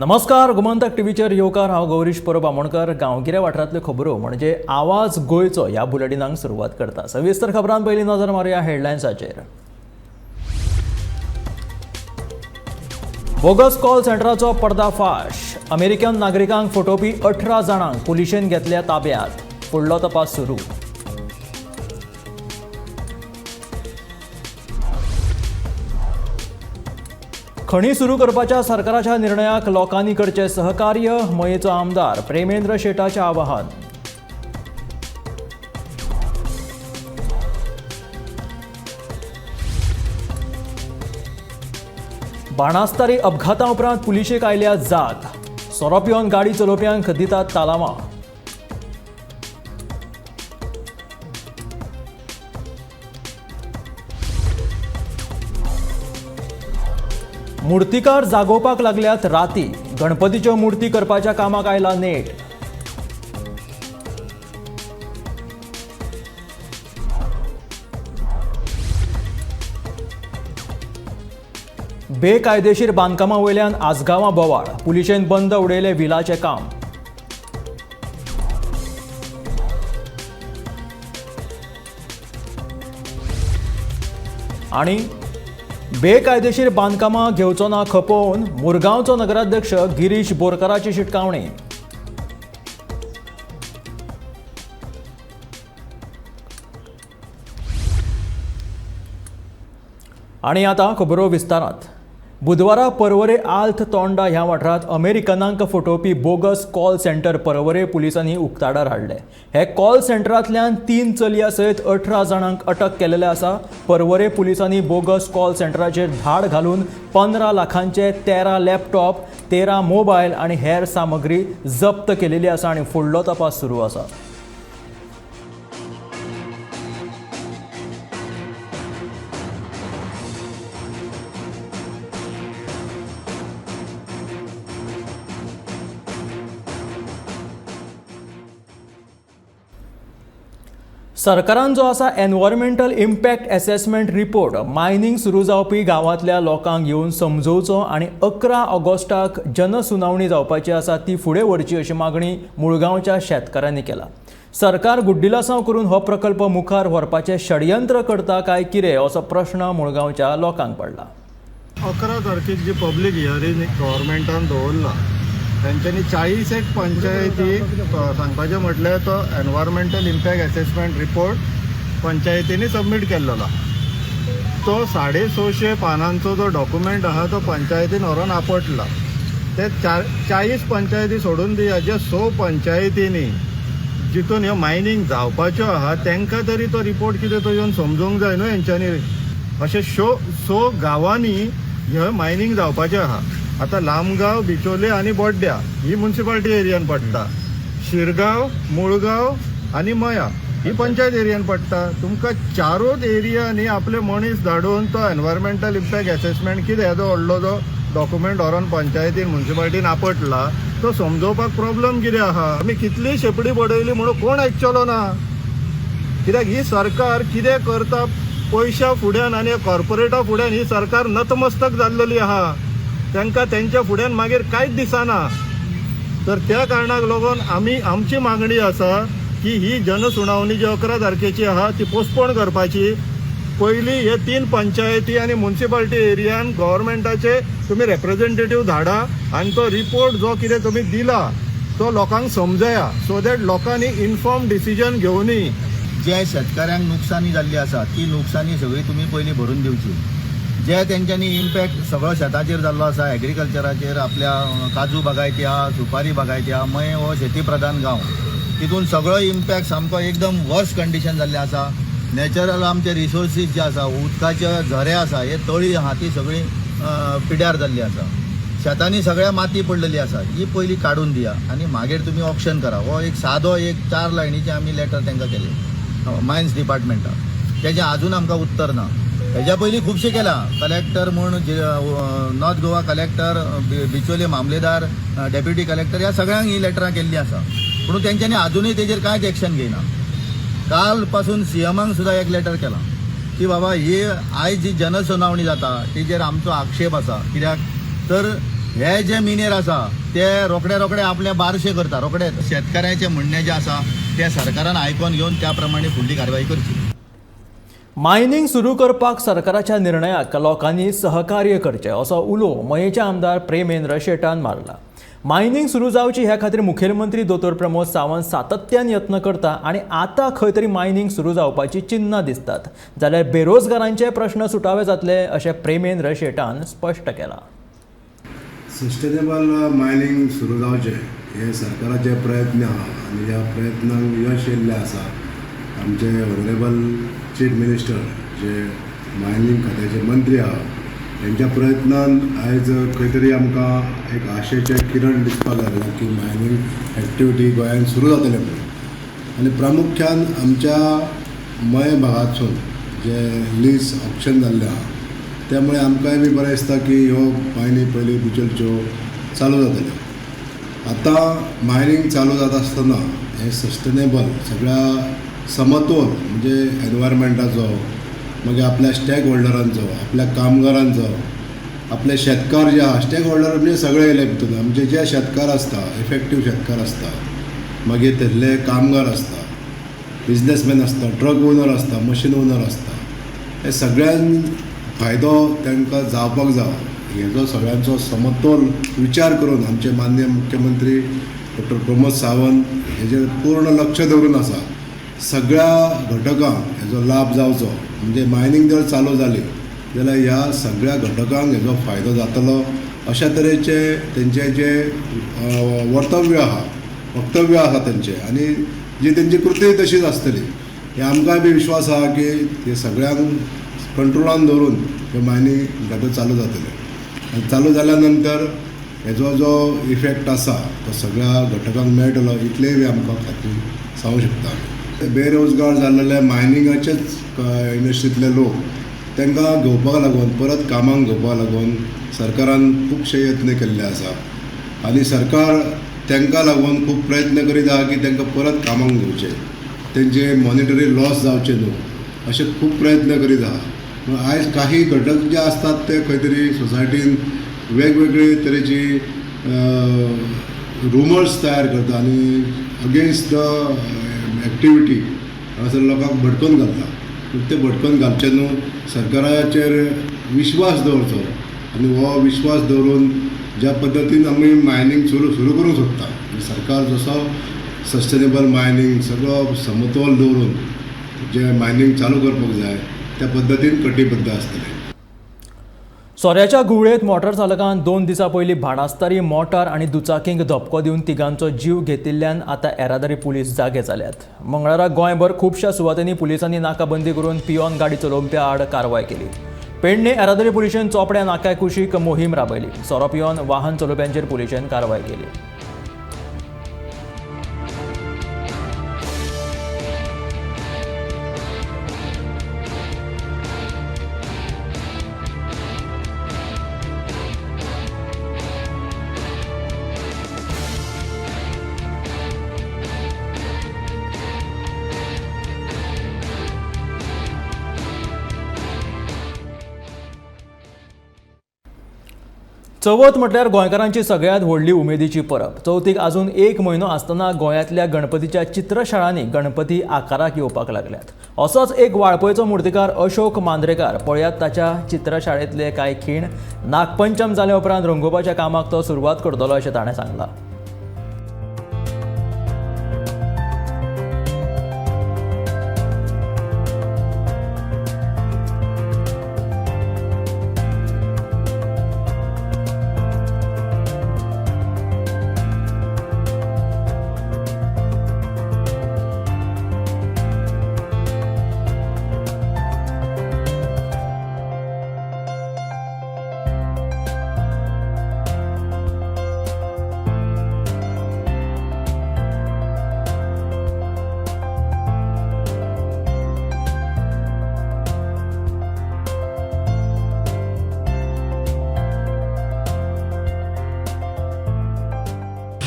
नमस्कार, गोमंतक टीव्हीचेर येवकार. हांव गौरीश परब आमोणकर. गांवगिऱ्या वाठारांतल्यो खबरो म्हणजे आवाज गोंयचो ह्या बुलेटिनाक सुरवात करता. सविस्तर खबरां पयलीं नजर मारुया हेडलायन्साचेर. बोगस कॉल सेंटराचो पर्दाफाश. अमेरिकन नागरिकांक फटोवपी 18 जाणांक पुलिशेन घेतल्या ताब्यात. फुडलो तपास सुरू. खणी सुरू करपाच्या सरकाराच्या निर्णयाक लोकांनी करचें सहकार्य, मयेचो आमदार प्रेमेंद्र शेटाचें आवाहन. बाणास्तारी अपघाता उपरांत पुलिशेक आयल्या जाग. सोरो पिवन गाडी चलोवप्यांक दितात तालावां. मुर्तीकार जागोवपाक लागल्यात राती. गणपतीच्यो मुर्ती करपाच्या कामाक आयला नेट. बेकायदेशीर बांदकामा वयल्यान आसगांवां बोवाळ. पुलिशेन बंद उडयलें विलाचें काम. आनी बेकायदेशीर बांदकामां घेवचो ना खपोवन, मुरगांवचो नगराध्यक्ष गिरीश बोरकाराची शिटकावणी. आनी आतां खबरो विस्तारांत. बुधवारा पर्वरे आल्त तोंडा ह्या वाठारांत अमेरिकनांक फटोवपी बोगस कॉल सेंटर पर्वरे पुलिसांनी उक्ताडार हाडले. हे कॉल सेंटरांतल्यान 3 चलयां सयत 18 जाणांक अटक केलेले आसा. पर्वरे पुलिसांनी बोगस कॉल सेंटराचेर धाड घालून 15 लाखांचे 13 लॅपटॉप, 13 मोबायल आनी हेर सामग्री जप्त केलेली आसा आनी फुडलो तपास सुरू आसा. सरकारान जो आसा environmental impact assessment report mining सुरू जावपी गांवांतल्या लोकांक येवन समजोवचो आनी 11 ऑगस्टाक जनसुनावणी जावपाची आसा ती फुडें व्हरची अशी मागणी मुळगांवच्या शेतकारांनी केला. सरकार गुड्डिलासांव करून हो प्रकल्प मुखार व्हरपाचें षडयंत्र करता काय कितें असो प्रश्न मुळगांवच्या लोकांक पडला. 11 तारखेक जी पब्लीक हियरींग गव्हर्मेंटान दवरला तेंच्यांनी 40 एक पंचायती सांगपाचें म्हटल्यार तो एनवायरमेंटल इम्पॅक्ट एसेसमेंट रिपोर्ट पंचायतींनी सबमीट केल्लो. तो 650 पानांचो जो डॉक्युमेंट आहा तो पंचायतीन व्हरोन आपटला. ते 40 पंचायती सोडून दिया, जे 6 पंचायतींनी जितून ह्यो मायनींग जावपाच्यो आहा तांकां तरी तो रिपोर्ट कितें तो येवन समजूंक जाय न्हू हेंच्यांनी. अशें 6 गांवांनी ह्यो मायनींग जावपाचें आहा. आतां लामगांव, बिचोले आनी बोड्ड्या ही मुन्सिपालिटी एरियान पडटा, शिरगांव, मुळगांव आनी मया ही पंचायत एरियान पडटा. तुमकां 4 एरियांनी आपले मनीस धाडून तो एनवायरमेंटल इम्पॅक्ट एसेसमेंट कितें येदो व्हडलो जो डॉक्युमेंट व्हरोन पंचायतीन मुन्सिपालिटीन आपटला तो समजोवपाक प्रॉब्लम कितें आहा. आमी कितली शेपडी बडयली म्हणून कोण आयकचलो ना, कित्याक ही सरकार कितें करता पयशा फुड्यान आनी कॉर्पोरेटा फुड्यान ही सरकार नतमस्तक जाल्लेली आहा. तांकां तेंच्या फुड्यान मागीर कांयच दिसना. तर त्या कारणाक लागून आमी आमची मागणी आसा की ही जनसुनावणी जी 11 तारखेची आहा ती पोस्टपोन करपाची. पयलीं हे 3 पंचायती आनी मुन्सिपालिटी एरियान गव्हर्मेंटाचे तुमी रेप्रेझेंटेटीव धाडा आनी तो रिपोर्ट जो कितें तुमी दिला तो लोकांक समजया, सो that लोकांनी इन्फॉर्म डिसिजन घेवनी. जे शेतकाऱ्यांक नुकसानी जाल्ली आसा ती नुकसानी सगळी तुमी पयलीं भरून दिवची. जे तेंच्यांनी इम्पॅक्ट सगळो शेताचेर जाल्लो आसा, एग्रीकल्चराचेर, आपल्या काजू बागायती आहा, सुपारी बागायती आहा, मये हो शेती प्रधान गांव, तितून सगळो इम्पॅक्ट सामको एकदम वर्स कंडिशन जाल्लें आसा. नॅचरल आमचे रिसोर्सीस जे आसा, उदकाचे झरे आसा, हे तळी आहा ती सगळी पिड्यार जाल्ली आसा. शेतांनी सगळ्या माती पडलेली आसा, ही पयलीं काडून दिया आनी मागीर तुमी ऑप्शन करा. हो एक सादो एक 4 लायनीचे आमी लेटर तांकां केले मायन्स डिपार्टमेंटाक, तेजें आजून आमकां उत्तर ना. हेज्या पयलीं खुबशें केलां, कलेक्टर म्हूण नॉर्थ गोवा कलेक्टर, बिचोले मामलेदार, डेप्युटी कलेक्टर ह्या सगळ्यांक ही लेटरां केल्लीं आसा, पूण तेंच्यांनी आजुनूय तेजेर कांयच एक्शन घेयना. काल पासून सीएमाक सुद्दां एक लेटर केलां की बाबा ही आयज जी जनसुनावणी जाता तेजेर आमचो आक्षेप आसा, कित्याक तर हे जे मिनेर आसा ते रोखडे रोखडे आपले बारशे करता रोखडे. शेतकऱ्याचें म्हणणें जें आसा तें सरकारान आयकोन घेवन त्या प्रमाणे फुडली कारवाय करची. मायनिंग सुरू करपाक सरकाराच्या निर्णयाक लोकांनी सहकार्य करचें असो उलो मयेचे आमदार प्रेमेंद्र शेटान मारला. मायनिंग सुरू जावची ह्या खातीर मुखेलमंत्री दोतोर प्रमोद सावंत सातत्यान यत्न करता आनी आतां खंय तरी मायनिंग सुरू जावपाची चिन्नां दिसतात जाल्यार बेरोजगारांचे प्रश्न सुटावे जातले अशें प्रेमेंद्र शेटान स्पश्ट केलां. सस्टेनेबल मायनिंग सुरू जावचें हे सरकाराचे प्रयत्न आहा आनी ह्या प्रयत्नांक यश येयल्लें आसा. आमचे ऑनरेबल चीफ मिनिस्टर जे मायनिंग खात्याचे मंत्री आहा तेंच्या प्रयत्नान आयज खंय तरी आमकां एक आशेचें किरण दिसपाक लागलां की मायनिंग एक्टिविटी गोंयांत सुरू जातलें म्हणून. आनी प्रामुख्यान आमच्या मये भागांतसून जे लीज ऑप्शन जाल्लें आहा त्यामुळे आमकांय बी बरें दिसता की ह्यो मायनी पयलीं बिचोलच्यो चालू जातल्यो. आतां मायनींग चालू जाता आसतना हें सस्टेनेबल सगळ्या समतोल म्हणजे एनवायरमेंटाचो, मागीर आपल्या स्टेक होल्डरांचो, आपल्या कामगारांचो, आपले शेतकार जे आहा स्टेक होल्डर म्हणजे सगळे येयले भितून आमचे जे शेतकार आसता, इफेक्टीव शेतकार आसता, मागीर थंयसले कामगार आसता, बिजनेसमॅन आसता, ट्रक ओनर आसता, मशीन ओनर आसता, हे सगळ्यांक फायदो तांकां जावपाक जावो हेजो सगळ्यांचो समतोल विचार करून आमचे माननीय मुख्यमंत्री डॉक्टर प्रमोद सावंत हेजेर पूर्ण लक्ष दवरून आसा. सगळ्या घटकांक हेजो लाभ जावचो म्हणजे मायनींग जर चालू जाली जाल्यार ह्या सगळ्या घटकांक हेजो फायदो जातलो अशा तरेचे तेंचे जे वर्तव्य आहा, वक्तव्य आसा तेंचें आनी जी तेंची कृती तशीच आसतली हे आमकांय बी विश्वास आहा की हे सगळ्यांक कंट्रोलान दवरून हे मायनींग आतां चालू जातलें आनी चालू जाल्या नंतर हेजो जो इफेक्ट आसा तो सगळ्या घटकांक मेळटलो इतलेय बी आमकां खात्री सांगूं शकता. बेरोजगार जाल्ले मायनिंगाचेच इंडस्ट्रींतले लोक तांकां घेवपाक लागून परत कामाक घेवपाक लागून सरकारान खुबशे यत्न केल्ले आसा आनी सरकार तांकां लागून खूब प्रयत्न करीत आहा की तांकां परत कामाक घेवचें, तेंचे मॉनिटरी लॉस जावचें न्हू अशे खूब प्रयत्न करीत आहा. पूण आयज काही घटक जे आसतात ते खंय तरी सोसायटीन वेगवेगळे तरेची रुमर्स तयार करता आनी अगेन्स्ट the activity हांगासर लोकांक भडकोवन घालता. पूण ते भडकोवन घालचें न्हू, सरकाराचेर विश्वास दवरचो आनी हो विश्वास दवरून ज्या पद्दतीन आमी मायनींग सुरू करूंक सोदता, सरकार जसो सस्टेनेबल मायनींग सगळो समतोल दवरून जे मायनींग चालू करपाक जाय त्या पद्दतीन कटिबद्ध आसतलें. सोऱ्याच्या घुंवळेंत मोटार चालकान 2 दिसां पयलीं भाणास्तारी मोटार आनी दुचाकींक धपको दिवन तिगांचो जीव घेतिल्ल्यान आतां येरादारी पुलीस जागे जाल्यात. मंगळारा गोंयभर खुबश्या सुवातांनी पुलिसांनी नाकाबंदी करून पियोन गाडी चलोवप्या आड कारवाय केली. पेडणे येरादारी पुलिशेन चोपड्या नाक्या कुशीक मोहीम राबयली. सोरो पियोन वाहन चलोवप्यांचेर पुलिशेन कारवाय केली. चवथ म्हटल्यार गोंयकारांची सगळ्यांत व्हडली उमेदीची परब. चवथीक अजून 1 म्हयनो आसतना गोंयांतल्या गणपतीच्या चित्रशाळांनी गणपती आकाराक येवपाक लागल्यात. असोच एक वाळपयचो मुर्तीकार अशोक मांद्रेकार. पळयात ताच्या चित्रशाळेंतले कांय खीण. नागपंचम जाल्या उपरांत रंगोवपाच्या कामाक तो सुरवात करतलो अशें ताणें सांगलां.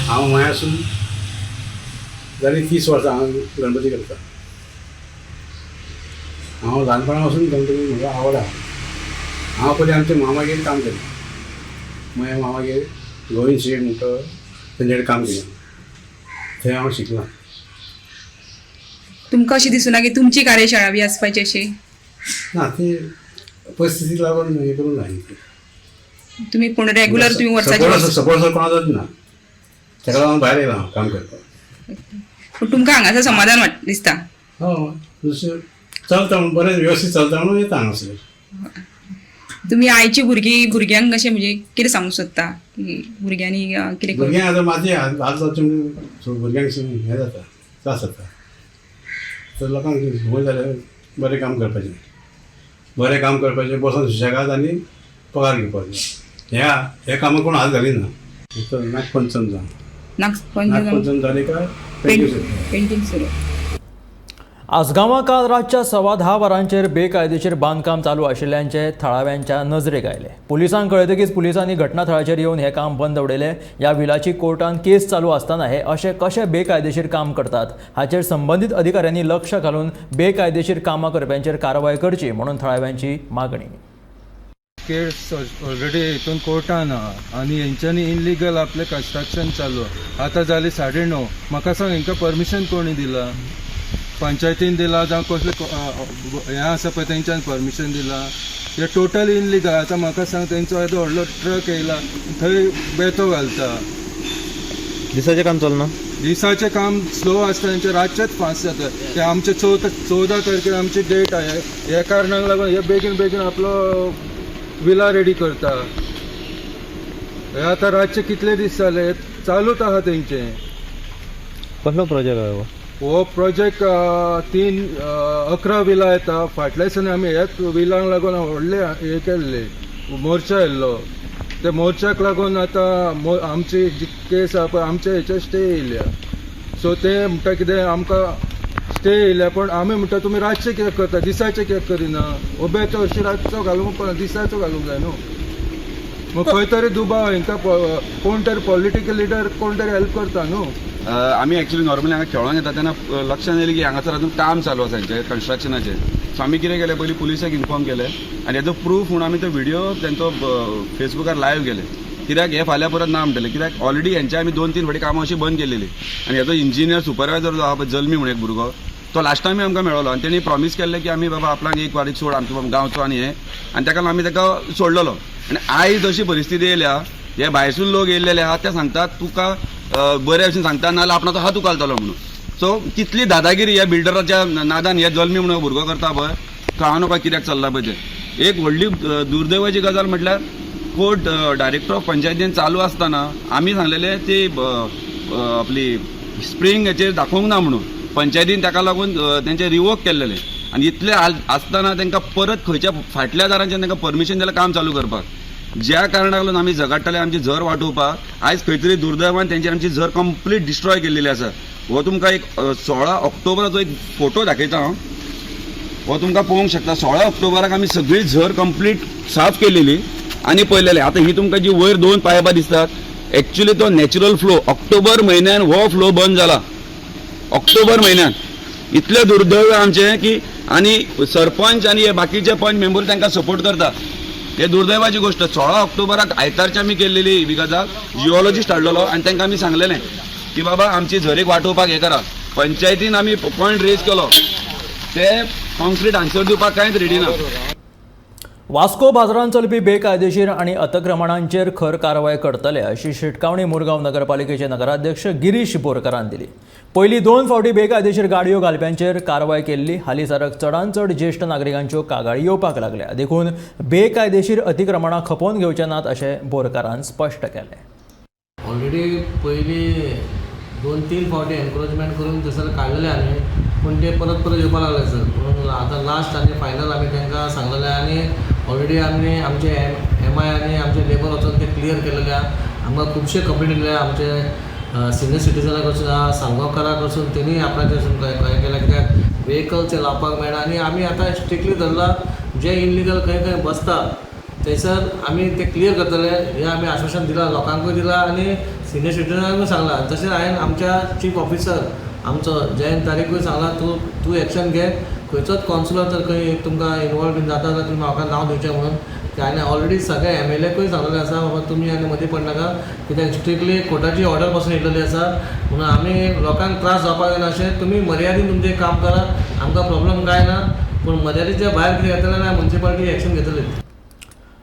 हांव मयासून जाली 30 वर्सां हांव गणपती करता. हांव ल्हानपणा पासून गणपती म्हाका आवड आहा. हांव पयलीं आमच्या मामागेर काम केलें. मागीर हांव मागीर गोविंद शेट म्हणटा तेंचे कडेन काम केलें, थंय हांव शिकलां. तुमकां अशें दिसुना की तुमची कार्यशाळा बी आसपाची अशी? ना, ती परिस्थितीक लागून हें करूंक ना. तुमी पूण रेगुलर तुमी वर्साचे सपोर्ट कोणाचोच ना, ताका लागून भायर येयला हांव काम करपाक. पूण तुमकां हांगासर समाधान वाट दिसता? हय, दुसरें चलता म्हणून बरें वेवस्थीत चलता म्हणून येता हांगासर. तुमी आयची भुरगीं भुरग्यांक अशें म्हणजे कितें सांगूंक सोदता की भुरग्यांनी कितें करूं? भुरग्यांक आतां माती हात लावचे म्हणून भुरग्यांक हें जाता, त्रास जाता. तर लोकांक संवय जाल्यार बरें काम करपाचें, बरें काम करपाचें, बसून सुशेगाद आनी पगार घेवपाचो. ह्या ह्या कामाक कोण हात घालिना. नागपंचम जावं, नागपंचम जाली काय पेंटींग सुरू. पेंटींग सुरू. आसगांवां काल रातच्या 10:15 वरांचेर बेकायदेशीर बांदकाम चालू आशिल्ल्याचें थळाव्यांच्या नजरेक आयलें. पुलिसांक कळयतकीच पुलिसांनी घटनाथळाचेर येवन हें काम बंद उडयलें. ह्या विलाची कोर्टान केस चालू आसतना हे अशें कशें बेकायदेशीर काम करतात हाचेर संबंदीत अधिकाऱ्यांनी लक्ष घालून बेकायदेशीर कामां करप्यांचेर कारवाय करची म्हणून थळाव्यांची मागणी. केस ऑलरेडी हितून कोर्टान आहा आनी हेंच्यांनी इनलिगल आपलें कन्स्ट्रक्शन चालू आहा. आतां जाली 9:30. म्हाका सांग हेंकां परमिशन कोणी दिलां? पंचायतीन दिलां जावं कसलें हें आसा पळय तेंच्यान परमिशन दिलां? हें टोटल इनलिगल. आतां म्हाका सांग तेंचो येदो व्हडलो ट्रक येयला थंय बेतो घालता. दिसाचें काम चलना, दिसाचें काम स्लो आसता, तेंचें रातचेंच फास्ट जाता. ते आमचे 14 तारखेर आमची डेट आहा. ह्या कारणाक लागून हे बेगीन बेगीन आपलो विला रेडी करता. हे आतां रातचे कितले दीस जाले चालूच आहा तेंचें. कसलो प्रोजेक्ट आहा हो? हो प्रोजेक्ट 11 विला येता. फाटल्या दिसांनी आमी ह्याच विलांक लागून व्हडले हे केल्ले मोर्चा येयल्लो. ते मोर्चाक लागून आतां आमची जी केस आहा पळय आमच्या हेच्या स्टे येयल्या. सो ते म्हणटा कितें आमकां स्टे येयल्या, पण आमी म्हणटा तुमी रातचें कित्याक करता, दिसाचें कित्याक करिना? हो बेतो हरशीं रातचो घालूंक पडना, दिसाचो घालूंक जाय न्हू. मग खंय तरी दुबाव हेंकां कोण तरी पॉलिटिकल लिडर कोण तरी हेल्प करता न्हू. आमी एक्चुअली नॉर्मली हांगा खेळोंक येता तेन्ना लक्षांत येयलें की हांगासर अजून काम चालू आसा हेंचें कन्स्ट्रक्शनाचें. सो आमी कितें केलें, पयलीं पुलिसाक इन्फॉर्म केलें आनी हेजो प्रूफ म्हणून आमी तो व्हिडियो तेंचो फेसबुकार लायव्ह केले. कित्याक हे फाल्यां परत ना म्हणटले, कित्याक ऑलरेडी हेंचे आमी 2-3 फावटी कामां अशीं बंद केलेली. आनी हेजो इंजिनियर सुपरवायजर जो आहा पळय जल्मी म्हणून एक भुरगो, तो लास्ट टायमूय आमकां मेळ्ळो आनी तेणी प्रॉमीस केल्लें की आमी बाबा आपणाक एक वारीक सोड आमचो गांवचो आनी हें, आनी ताका लागून आमी ताका सोडलेलो. आनी आयज अशी परिस्थिती येयल्या, हे भायरसून लोक येयल्लेले आहा ते सांगतात तुका बरे भशेन सांगता नाजाल्यार आपणाचो हात उखालतलो म्हणून. सो कितली दादागिरी ह्या बिल्डराच्या नादान हे जल्मी म्हणून भुरगो करता पळय, कळना काय कित्याक चल्ला पळय तें. एक व्हडली दुर्दैवाची गजाल म्हटल्यार कोर्ट डायरेक्टर ऑफ पंचायतीन चालू आसतना आमी सांगलेले ती आपली स्प्रींग हेचेर दाखोवंक ना म्हणून पंचायतीन ताका लागून तेंचे रिवोक केल्लेले. आनी इतले आसतना तांकां परत खंयच्या फाटल्या दारांच्यान तांकां परमिशन दिलें काम चालू करपाक. ज्या कारणाक लागून आमी झगडटाले आमची झर वाटोवपाक, आयज खंय तरी दुर्दैवान तेंची आमची झर कंप्लीट डिस्ट्रॉय केल्लेली आसा. हो तुमकां एक 16 ऑक्टोबराचो एक फोटो दाखयता हांव, हो तुमकां पळोवंक शकता. 16 ऑक्टोबराक आमी सगळी झर कंप्लीट साफ केलेली आनी पळयलेले. आतां ही तुमकां जी वयर 2 पायपां दिसतात, एक्चुअली तो नॅचरल फ्लो ऑक्टोबर म्हयन्यान हो फ्लो बंद जाला. ऑक्टोबर म्हयन्यान इतलें दुर्दैव आमचें की आनी सरपंच आनी हे बाकीचे पंच मेंबर तांकां सपोर्ट करता. हे दुर्दैवाची गोष्ट. 16 ऑक्टोबराक आयतारची आमी केल्लेली ही गजाल, जिओलॉजिस्ट हाडलेलो आनी तांकां आमी सांगलेलें की बाबा आमची झरीक वाटोवपाक हें करा. पंचायतीन आमी पॉयंट रेज केलो, ते कॉन्क्रीट आन्सर दिवपाक कांयच रेडी ना. वास्को बाजारांत चलपी बेकायदेशीर आनी अतिक्रमणांचेर खर कारवाय करतले अशी शिटकावणी मुरगांव नगरपालिकेचे नगराध्यक्ष गिरीश बोरकरान दिली. पयलीं 2 फावटी बेकायदेशीर गाडयो घालप्यांचेर कारवाय केल्ली. हालींसारक चडांत चड ज्येश्ठ नागरिकांच्यो कागाळी येवपाक लागल्या, देखून बेकायदेशीर अतिक्रमणां खपोवन घेवचे नात अशें बोरकरान स्पश्ट केलें. ऑलरेडी पयलीं 2-3 फावटी एनक्रोचमेंट करून थंयसर काडलेले आमी, पूण ते परत परत येवपाक लागले सर. म्हणून आतां लास्ट आनी फायनल आमी तांकां सांगलेलें आनी ऑलरेडी आमी आमचे एम I आनी आमचे लेबर वचून ते क्लियर केलेले आहा. आमकां खुबशे कंप्लेन दिले आमचे सिनियर सिटीजना कडसून आहा, सालगांवकारा कडसून, तेणी आपणाचे हें केलें कित्याक वेहिकल ते लावपाक मेळना. आनी आमी आतां स्ट्रिक्टली धरला जे इनलिगल खंय खंय बसता थंयसर आमी ते क्लियर करतले हें आमी आश्वासन दिलां, लोकांकूय दिलां आनी सिनियर सिटीजनांकूय सांगलां. तशेंच हांवें आमच्या चीफ ऑफिसर आमचो जयंत तारीकूय सांगलां, तूं एक्शन घे, खंयचोच कॉन्सुलर जर खंय तुमकां इनवॉल्व बीन जाता जाल्यार तुमी म्हाका नांव दिवचें म्हणून. आनी ऑलरेडी सगळ्या एमएलएकूय सांगलेलें आसा बाबा तुमी आनी मदीं पडनाका, कित्याक स्ट्रिक्टली कोर्टाची ऑर्डर पासून येयलेली आसा. म्हणून आमी लोकांक त्रास जावपाक जायना अशें तुमी मर्यादीन तुमचें काम करा, आमकां प्रॉब्लम कांय ना, पूण मर्यादेच्या भायर कितें येतलें जाल्यार मुन्सिपालिटी एक्शन घेतली.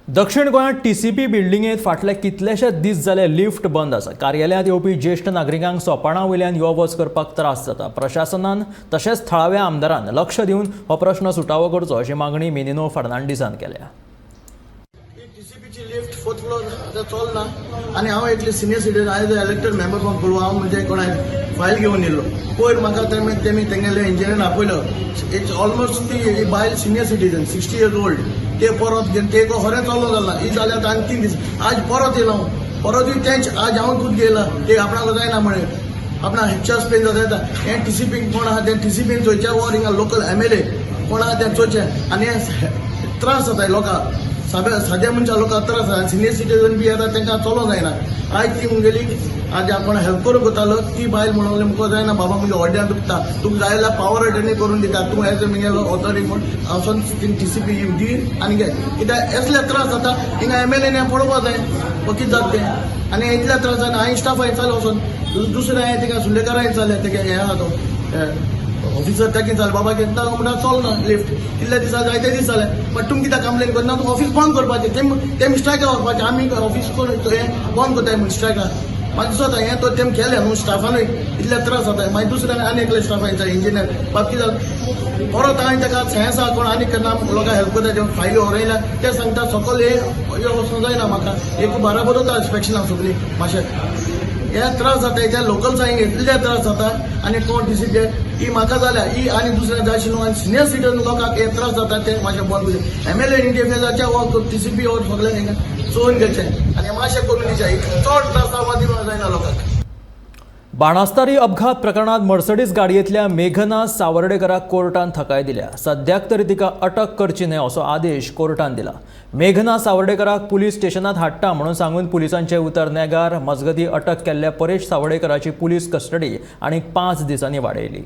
दक्षिण गोंयांत टीसीपी बिल्डिंगेंत फाटले कितलेशेच दीस जाले लिफ्ट बंद आसा. कार्यालयांत येवपी ज्येश्ठ नागरिकांक सोपाणां वयल्यान यो वच करपाक त्रास जाता. प्रशासनान तशेंच थळाव्या आमदारान लक्ष दिवन हो प्रश्न सुटावो करचो अशी मागणी मिनिनो फर्नांडीसान केल्या. टीसीपीची लिफ्ट फोर्थ फ्लोर आतां चलना आनी हांव एकले senior citizen, I as elected member from Colva, हांव म्हणजे कोणाय फायल घेवन येयल्लो. पयर म्हाका तेमी तेंगेले इंजिनियर आपयलो. It's almost ती बायल सिनियर सिटीजन 60 इयर्स ओल्ड, ते परत घेवन ते खरें चलो जाला ही जाल्यार आतां आनी 3 दीस आज परत येयलो हांव, परतूय तेंच आज हांव खूद घेयला ते आपणाक जायना म्हळें आपणा चेस्ट पेन जाता येता. हें टीसीपी कोण आहा तें टीसीपीन चोयचें ओर हिंगा लोकल एमएलए कोण आहा तें चोयचें. आनी त्रास जाता लोकांक, साद्या मनशां लोकांक त्रास जाता. सिनियर सिटीजन बी येता तांकां चलो जायना. आयज ती मुगेली आज आपण हेल्प करूंक वतालो ती बायल म्हणून मुखो जायना बाबा मुगे व्हडल्यान दुखता, तुका जाय जाल्यार पावर अटर्नी करून दिता, तूं एज मुगेलो ऑथॉरिटी म्हूण वचोन ती टीसीपी दी आनी घे. कित्याक असले त्रास जाता हिंगा एमएलए पळोवपा जाय कितें जाता तें. आनी इतले त्रास जाता हांवें स्टाफ हांवें वचोन दुसरें हांवें तिका सुर्लेकारा विचारलें, तेगे हें आहा तो ऑफिसर ताका विचारलें बाबा कितें म्हणटा चलना लिफ्ट कितले दिसा जायते दीस जाले, बट तुमी कित्याक कंप्लेन करना, तुका ऑफिस बंद करपाचें, तेम स्ट्रायकार व्हरपाचें, आमी ऑफिस करून हें बंद करताय म्हूण स्ट्रायकार. म्हाका दिसता हें तो तेम केलें न्हू स्टाफानूय इतले त्रास जाता. मागीर दुसऱ्या आनी एकले स्टाफान इंजिनियर बाब कितें जालें परत हांवें ताका सायन्स आहा कोण आनी केन्ना लोकांक हेल्प करता ते फायली व्हरयल्या ते सांगता सकल हे वचूंक जायना म्हाका एक बराबर वता इन्स्पेक्शनाक सगळीं मातशें हे त्रास जाता. त्या लोकल्सांक इतले त्रास जाता आनी कोण डिसिप्लिन ही म्हाका जाल्या ही आनी दुसऱ्या जाय न्हू. आनी सिनियर सिटीजन लोकांक हे त्रास जाता ते मातशें बंद करचें. एमएलए इंटरफेयर जावचें वो टीसीपी वर सगळें हांगा चोवन घेवचें आनी मातशें करून दिवचें, चड त्रास जावपा दिवपाक जायना लोकांक. बाणास्तारी अपघात प्रकरणात मर्सडीज गाडयेंतल्या मेघना सावर्डेकराक कोर्टान थकाय दिल्या. सद्याक तरी तिका अटक करची न्हय असो आदेश कोर्टान दिला. मेघना सावर्डेकराक पुलीस स्टेशनात हाडटा म्हणून सांगून पुलिसांचे उतर नेगार. मजगती अटक केल्ल्या परेश सावर्डेकराची पुलीस कस्टडी आनी 5 दिसांनी वाडयली.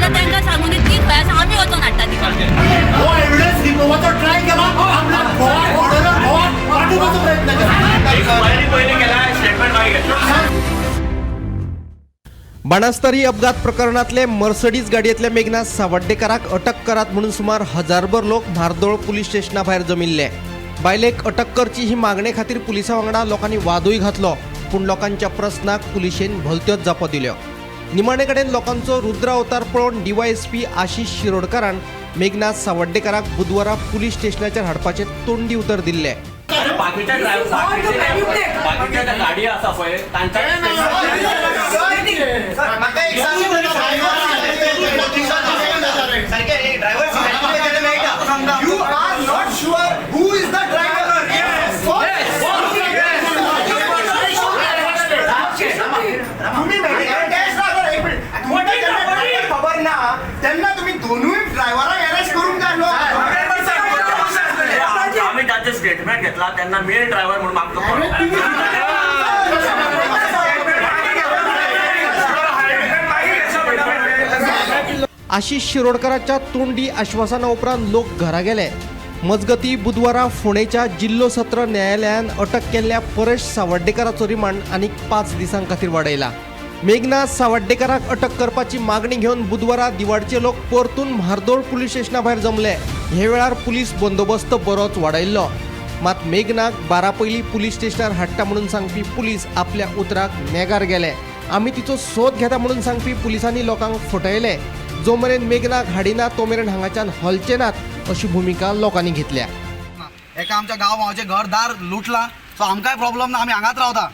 तांकां सांगून ती खंय आसा आमी वचोन हाडटा तिका. बाणास्तारी अपघात प्रकरणातले मर्सडीज गाडयेंतल्या मेघना सावर्डेकराक अटक करात म्हणून सुमार 1000भर लोक म्हार्दोळ पुलीस स्टेशना भायर जमिल्ले. बायलेक अटक करची ही मागणे खातीर पुलिसां वांगडा लोकांनी वादूय घातलो, पूण लोकांच्या प्रस्नाक पुलिशेन भलत्योच जापो दिल्यो. निमाणे कडेन लोकांचो रुद्र अवतार पळोवन डीवायएसपी आशिष शिरोडकारान मेघना सावर्डेकराक बुधवारा पुलीस स्टेशनाचेर हाडपाचें तोंडी उतर दिल्लें. You are not sure who is the driver. Yes. तुम्ही मेडिकल टेस्ट एक मिनिट, खबर ना तेन्ना तुम्ही दोनूय ड्रायव्हरांक अरेस्ट करून काडलो. आमी तांचे स्टेटमेंट घेतला तेन्ना मेन ड्रायव्हर म्हणून आमकां आशिष शिरोडकराच्या तोंडी आश्वासना उपरांत लोक घरा गेले. मजगती बुधवारा फोंडेच्या जिल्लो सत्र न्यायालयान अटक केल्ल्या परेश सावर्डेकराचो रिमांड आनीक 5 दिसां खातीर वाडयला. मेघना सावर्डेकराक अटक करपाची मागणी घेवन बुधवारा दिवाडचे लोक परतून म्हार्दोळ पुलीस स्टेशना भायर जमले. हे वेळार पुलीस बंदोबस्त बरोच वाडयल्लो. मात मेघनाक 12 पयलीं पुलीस स्टेशनार हाडटा म्हणून सांगपी पुलीस आपल्या उतराक नेगार गेले. आमी तिचो सोद घेता म्हणून सांगपी पुलिसांनी लोकांक फटयले. जो मेरेन मेघनाक हाडिना तो मेरेन हांगाच्यान हलचे नात अशी भुमिका लोकांनी घेतल्या. एका आमच्या गांव भावाचें घर दार लुटला, सो आमकांय प्रॉब्लम ना, आमी हांगाच रावता.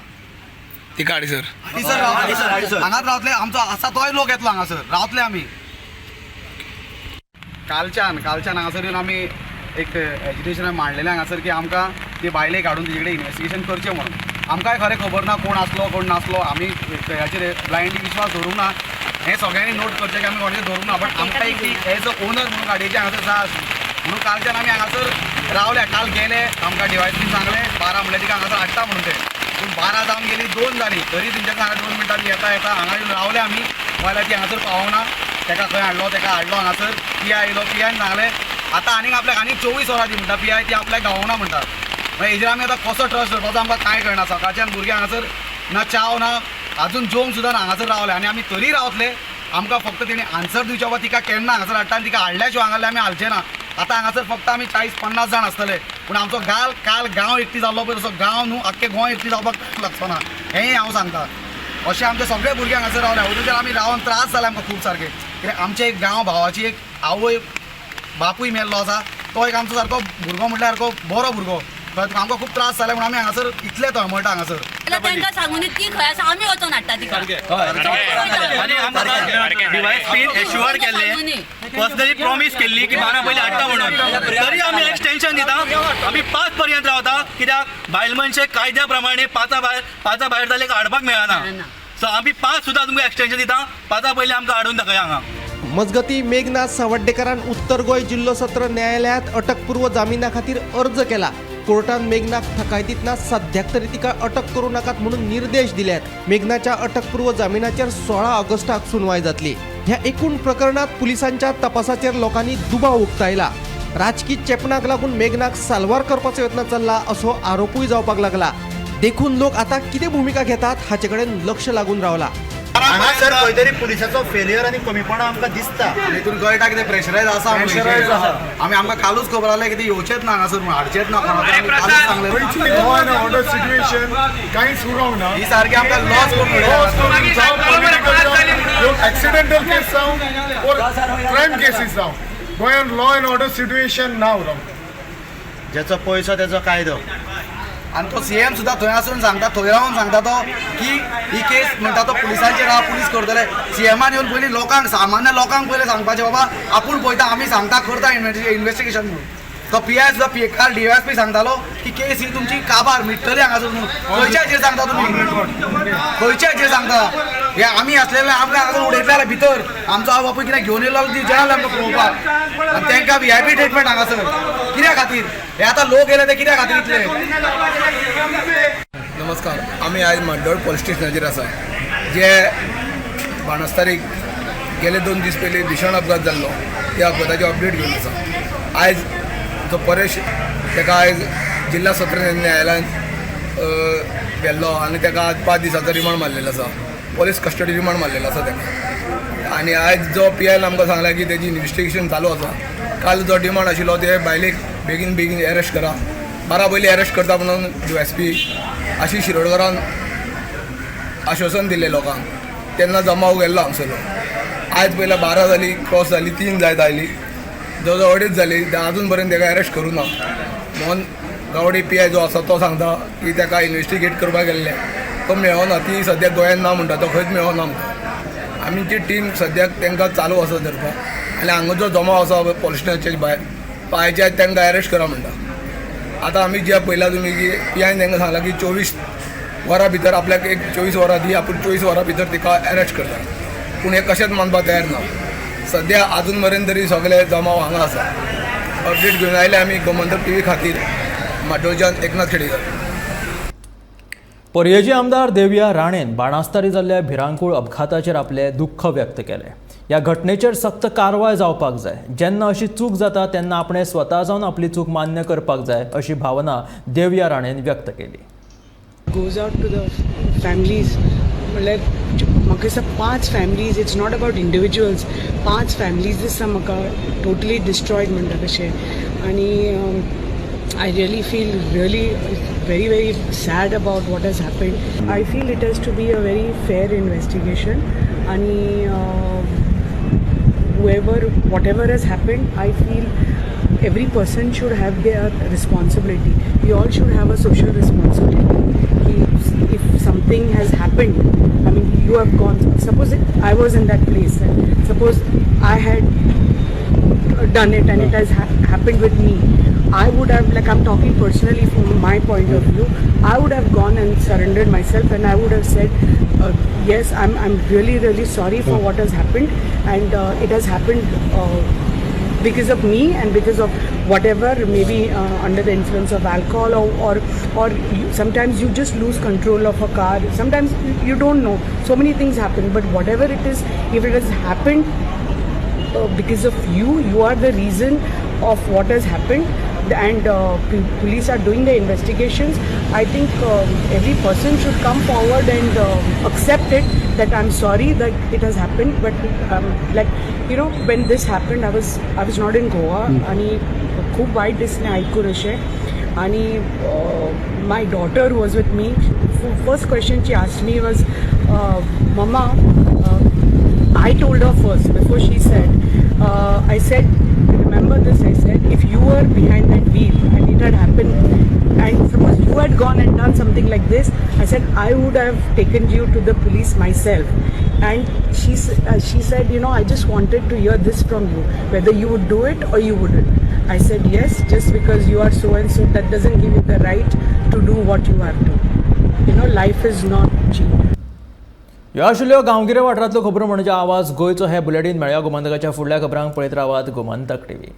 तिका हाडीसर हाडीसर हांगाच रावतले, आमचो आसा तोय लोक येतलो हांगासर रावतले आमी. कालच्यान हांगासर येवन आमी एक एजिटेशन मांडलेलें हांगासर की आमकां ती बायलेक हाडून तिचे कडेन इन्वेस्टिगेशन करचें म्हणून. आमकांय खरें खबर ना कोण आसलो कोण नासलो, आमी हाचेर ब्लायंडली विश्वास दवरूंक ना. हें सगळ्यांनी नोट करचें की आमी कोणाचें धरूंक ना, बट आमकां एक ती एज अ ओनर म्हणून गाडयेची हांगासर जाय आसली म्हणून कालच्यान आमी हांगासर रावल्या. काल गेले आमकां डिवायसीन सांगलें 12 म्हणल्यार तिका हांगासर हाडटा म्हणून ते पूण 12 जावन गेली, 2 जाली तरी तेंच्या हांगा 2 मिनटां येता येता हांगा येवन रावले आमी. पळयल्यार ती हांगासर पावना, तेका खंय हाडलो, तेका हाडलो हांगासर. पी I येयलो, पी आयन सांगलें आतां आनीक आपल्याक आनीक 24 वरां दी म्हणटा. पी I ती आपल्याक गावना म्हणटा. मागीर हेजेर आमी आतां कसो ट्रस्ट दवरपाचो आमकां कांय कळना. सकाळच्यान भुरगे हांगासर ना च्याव ना अजून जेवंक सुद्दां ना, हांगासर रावले आनी आमी तरी रावतले. आमकां फक्त तेणी आन्सर दिवचो बाबा तिका केन्ना हांगासर हाडटा आनी तिका हाडल्या शिवाय हांगासरले आमी हालचे ना. आतां हांगासर फक्त आमी 40-50 जाण आसतले, पूण आमचो काल गांव एकटी जाल्लो पळय तसो गांव न्हू आख्खे गोंय एकटी जावपाक लागचो ना, हेंय हांव सांगता. अशें आमचे सगळे भुरगे हांगासर रावले. अदूंच्यान आमी रावन त्रास जाले आमकां खूब सारके. कित्याक आमचे एक गांव भावाची एक आवय बापूय मेल्लो आसा, तो एक आमचो सारको भुरगो म्हटल्यार सारको बरो भुरगो. आमकां खूब त्रास जाले म्हणून आमी हांगासर इतले तळमळटा हांगासर. तांकां सांगून ती खंय आसा आमी वचोन हाडटा तिका. एश्युअर केल्ले, पर्सनली प्रॉमीस केल्ली की 12 पयलीं हाडटा म्हणून, तरी आमी एक्सटेन्शन दिता. आमी 5 पर्यंत रावता, कित्याक बायल मनशे कायद्या प्रमाणे 5 भायर जाले हाडपाक मेळना. सो आमी 5 सुद्दां तुमकां एक्सटेन्शन दिता, 5 पयलीं आमकां हाडून दाखया हांगा. मजगती मेघनाथ सावर्डेकरान उत्तर गोंय जिल्लो सत्र न्यायालयात अटकपूर्व जामिना खातीर अर्ज केला. कोर्टान मेघनाक थकाय दितना सद्याक तरी तिका अटक करूं नाकात म्हणून निर्देश दिल्यात. मेघनाच्या अटकपूर्व जामिनाचेर 16 ऑगस्टाक सुनवाय जातली. ह्या एकूण प्रकरणात पुलिसांच्या तपासाचेर लोकांनी दुबाव उक्तायला. राजकी चेपणाक लागून मेघनाक साल्वार करपाचो यत्न चल्ला असो आरोपूय जावपाक लागला. देखून लोक आतां कितें भूमिका घेतात हाचे कडेन लक्ष लागून रावला. हांगासर खंय तरी पुलिसाचो फेलियर आनी कमीपणा आमकां दिसता. हितून कळटा कितें प्रेशरायज आसा, आमी आमकां कालूच खबर जालें की ती येवचेच ना हांगासर म्हणून, हाडचेच ना. लॉ एंड ऑर्डर सिच्युएशन कांयच उरोंक ना. ही सारकी आमकां लॉस करून एक्सिडेंटल केस जावं ऑर क्रायम केसीस जावं, गोंयांत लॉ एंड ऑर्डर सिच्युएशन ना उरोंक. ज्याचो पयसो तेचो कायदो. आनी तो सी एम सुद्दां थंय आसून सांगता, थंय रावन सांगता तो की ही केस म्हणटा तो पुलिसांचेर आहा, पुलीस करतले. सी एमान येवन पयलीं लोकांक, सामान्य लोकांक पयलीं सांगपाचें बाबा आपूण पळयता, आमी सांगता करता इन्वेस्टिगेशन म्हणून. तो पी I सुद्दां पी काल डी एस पी सांगतालो की केस ही तुमची काबार मिट्टली हांगासर म्हणून. खंयच्या हाजेर सांगता तुमी, खंयच्या हाजेर सांगता? हे आमी आसलेले आमकां हांगासर उडयतले भितर, आमचो आवय बापूय कितें घेवन येयलो ती जेल आमकां पळोवपाक. आनी तांकां व्ही I P treatment हांगासर कित्या खातीर? हे आतां लोक येयले ते कित्या खातीर इतले? नमस्कार, आमी आयज म्हाड्डोळ पोलीस स्टेशनाचेर आसा. जे बाणस्तारीक गेले 2 दीस पयलीं भीशण अपघात जाल्लो त्या अपघाताची अपडेट घेवन आसा. आयज जो परेश ताका आयज जिल्हा सत्र न्यायालयान गेल्लो आनी ताका आज 5 दिसांचो रिमांड मारलेलो आसा, पोलीस कस्टडी रिमांड मारलेलो आसा ताका. आनी आयज जो पी आयन आमकां सांगला की तेजी इन्वेस्टिगेशन चालू आसा. काल जो डिमांड आशिल्लो ते बायलेक बेगीन बेगीन अरेस्ट करा, 12 पयलीं अरेस्ट करता म्हणून एस पी आशिष शिरोडकरान आश्वासन दिलें लोकांक. तेन्ना जमाव गेल्लो हांगसरलो. आयज पयल्या 12 जाली, क्रॉस जाली, 3 जायत आयली, जवळ जवळ 2.5 जाली, अजून पर्यंत ताका अरेस्ट करूं ना. मोहन गावडे पी I जो आसा तो सांगता की ताका इन्वेस्टिगेट करपाक गेल्ले, तो मेळना, ती सद्याक गोंयांत ना म्हणटा, तो खंयच मेळना आमकां. आमची टीम सद्याक तांकां चालू आसा धरपाक आनी हांगा जो जमाव आसा पोलीस स्टेशनाचे भायर पांयच्या तांकां अरेस्ट करा म्हणटा. आतां आमी जे पळयला तुमी की पी आयन तांकां सांगलां की 24 वरां भितर आपल्याक एक 24 वरां दी, आपूण 24 वरां भितर तिका अरेस्ट करता. पूण हें कशेंच मानपाक तयार ना. सद्या आजून मेरेन तरी सगळे जमाव हांगा आसा. अपडेट घेवन आयले आमी गोमंतक टी व्ही खातीर म्हाड्डोळच्यान एकनाथ खेडेकर. पर्येचे आमदार देविया राणेन बाणास्तारी जाल्ल्या भिरांकूळ अपघाताचेर आपले दुख्ख व्यक्त केलें. ह्या घटनेचेर सक्त कारवाय जावपाक जाय. जेन्ना अशी चूक जाता तेन्ना आपणें स्वता जावन आपली चूक मान्य करपाक जाय अशी भावना देविया राणेन व्यक्त केली. Goes out to the families, म्हणल्यार म्हाका दिसता 5 families, it's not about individuals, 5 families दिसता म्हाका टोटली डिस्ट्रॉयड म्हणटा कशें. आनी I really feel really very very sad about what has happened. I feel it has to be a very fair investigation आनी whoever, whatever has happened, I feel every person should have their responsibility. We all should have a social responsibility. If something has happened, I mean, you have gone, suppose I was in that place, and suppose I had done it and it has happened with me, I would have, like I'm talking personally from my point of view, I would have gone and surrendered myself and I would have said, yes, I'm really, really sorry for what has happened, and it has happened because of me and because of whatever, maybe under the influence of alcohol or sometimes you just lose control of a car. Sometimes you don't know. So many things happen. But whatever it is, if it has happened because of you, you are the reason of what has happened, and police are doing the investigations. I think every person should come forward and accept it, that I'm sorry that it has happened, but like, when this happened, I was not in Goa आणि खूप white दिसलें आयकून अशें. आणि my daughter was with me. First question she asked me was, "Mama," I told her first before she said, I said, "Remember this," I said, "if you were behind that wheel and it had happened, and suppose you had gone and done something like this," I said, "I would have taken you to the police myself." And she said, "I just wanted to hear this from you, whether you would do it or you wouldn't." I said, "Yes, just because you are so and so, that doesn't give you the right to do what you have to. Life is not cheap." ह्यो आशिल्ल्यो गांवगिऱ्या वाठारांतल्यो खबरो. म्हणजे आवाज गोंयचो हे bulletin. मेळया गोमंतकाच्या फुडल्या खबरांक. पळयत रावात गोमंतक टीव्ही.